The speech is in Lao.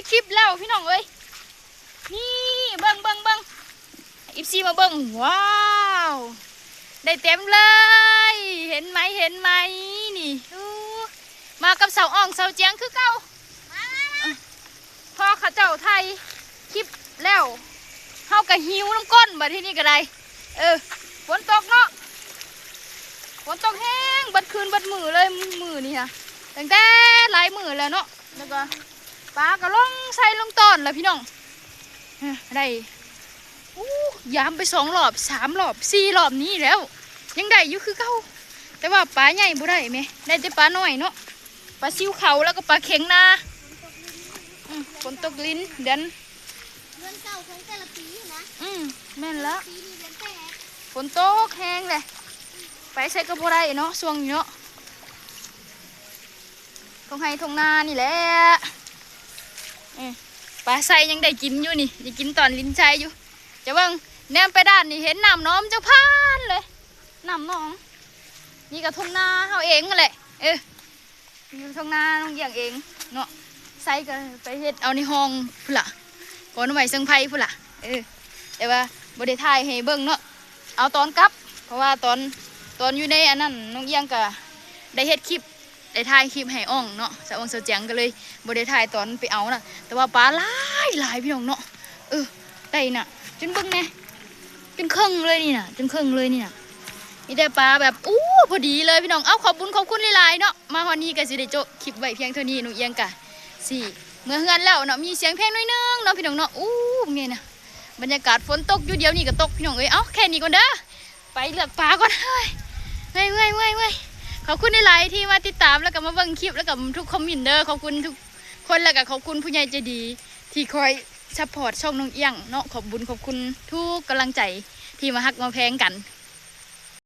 ຄລິບແລ້ວພີ່ນ້ອງເອີຍ ນີ້ເບິ່ງ ເບິ່ງ ເບິ່ງ ເອັຟຊີມາເບິ່ງ ວ້າວ ໄດ້ເຕັມເລີຍ ເຫັນໄໝ ເຫັນໄໝ ນີ້ ໂອ້ ມາກັບສາວອ່ອງສາວຈຽງຄືເກົ່າ ມາ ມາ ມາ ພໍເຂົາເຈົ້າຖ່າຍຄລິບແລ້ວ ເຮົາກໍຫິວນຳກົ້ນ ບາດທີນີ້ກໍໄດ້ ເອີ ຝົນຕົກເນາະ ຝົນຕົກແຮງເບິດຄືນເບິດມື້ເລີຍ ມື້ນີ້ນະ ຕັ້ງແຕ່ຫຼາຍມື້ແລ້ວເນາະ ແລ້ວກໍປາກໍລົງໄຊລົງຕອນແລ້ວພີ່ນ້ອງ ເອີ ໄດ້ ອູ້ ຢາມໄປສອງລອບ ສາມລອບ ສີ່ລອບນີ້ແລ້ວ ຍັງໄດ້ຢູ່ຄືເກົ່າ ແຕ່ວ່າປາໃຫຍ່ບໍ່ໄດ້ແມ ໄດ້ແຕ່ປານ້ອຍເນາະ ປາຊິວເຂົາ ແລ້ວກໍປາເຂັງນາ ອືມ ຝົນຕົກລິນ ເດືອນ ເດືອນເກົ້າຂອງແຕ່ລະປີນະ ອືມ ແມ່ນແລ້ວ ປີນີ້ເດືອນແປດ ຝົນຕົກແຮງແຫຼະ ໄປໃສກໍບໍ່ໄດ້ເນາະ ຊ່ວງນີ້ເນາະ ທົ່ງໄຮ່ທົ່ງນານີ້ແຫຼະ ເອີ ປາໄຊຍັງໄດ້ກິນຢູ່ນີ້ ໄດ້ກິນຕອນລິນໄຊຢູ່ ຈະເບິ່ງ ແນມໄປດ້ານນີ້ເຫັນນ້ຳໜອງຈະຜ່ານເລີຍ ນ້ຳໜອງ ນີ້ກໍທົ່ງນາເຮົາເອງຫັ້ນແຫຼະ ເອີ ຢູ່ທົ່ງນານ້ອງຢຽງເອງເນາະ ໄຊກໍໄປເຮັດເອົາໃນຮ່ອງພຸ້ນລະ ກອນໄວ້ເຊິ່ງໄຟພຸ້ນລະ ເອີ ແຕ່ວ່າບໍ່ໄດ້ຖ່າຍໃຫ້ເບິ່ງເນາະ ເອົາຕອນກັບ ເພາະວ່າຕອນ ຕອນຢູ່ໃນອັນນັ້ນນ້ອງຢຽງກໍໄດ້ເຮັດຄລິບ ໄດ້ຖ່າຍຄລິບໃຫ້ອ່ອງເນາະ ສາວອ່ອງສາວຈຽງກໍເລີຍບໍ່ໄດ້ຖ່າຍຕອນໄປເອົານະ ແຕ່ວ່າປາຫຼາຍຫຼາຍພີ່ນ້ອງເນາະ ເອີ ໄດ້ນະ ຈົນເບິ່ງແດ່ ຈົນເຄິ່ງເລີຍນີ້ນະ ຈົນເຄິ່ງເລີຍນີ້ນະ ມີແຕ່ປາແບບ ໂອ້ ພໍດີເລີຍພີ່ນ້ອງ ເອົ້າ ຂອບບຸນຂອບຄຸນຫຼາຍໆເນາະ ມາຮອດນີ້ກໍຊິໄດ້ໂຈະຄລິບໄວ້ພຽງເທົ່ານີ້ ນ້ອງຢຽງກະຊິເມືອເຮືອນແລ້ວເນາະ ມີສຽງເພງໜ້ອຍໜຶ່ງເນາະພີ່ນ້ອງເນາະ ໂອ້ ເບິ່ງແດ່ນະ ບັນຍາກາດຝົນຕົກຢູ່ດຽວນີ້ກໍຕົກພີ່ນ້ອງເອີຍ ເອົ້າ ແຄ່ນີ້ກ່ອນເດີ ໄປເລືອກປາກ່ອນ ເມື່ອຍ ເມື່ອຍ ເມື່ອຍ ເມື່ອຍ ຂອບຄຸນຫຼາຍໆທີ່ມາຕິດຕາມ ແລ້ວກໍມາເບິ່ງຄລິບ ແລ້ວກໍທຸກຄອມເມັນເດີ ຂອບຄຸນທຸກຄົນ ແລ້ວກໍຂອບຄຸນຜູ້ໃຫຍ່ໃຈດີທີ່ຄອຍຊັບພອດຊ່ອງນ້ອງຢຽງເນາະ ຂອບບຸນຂອບຄຸນທຸກກຳລັງໃຈທີ່ມາຮັກມາແພງກັນ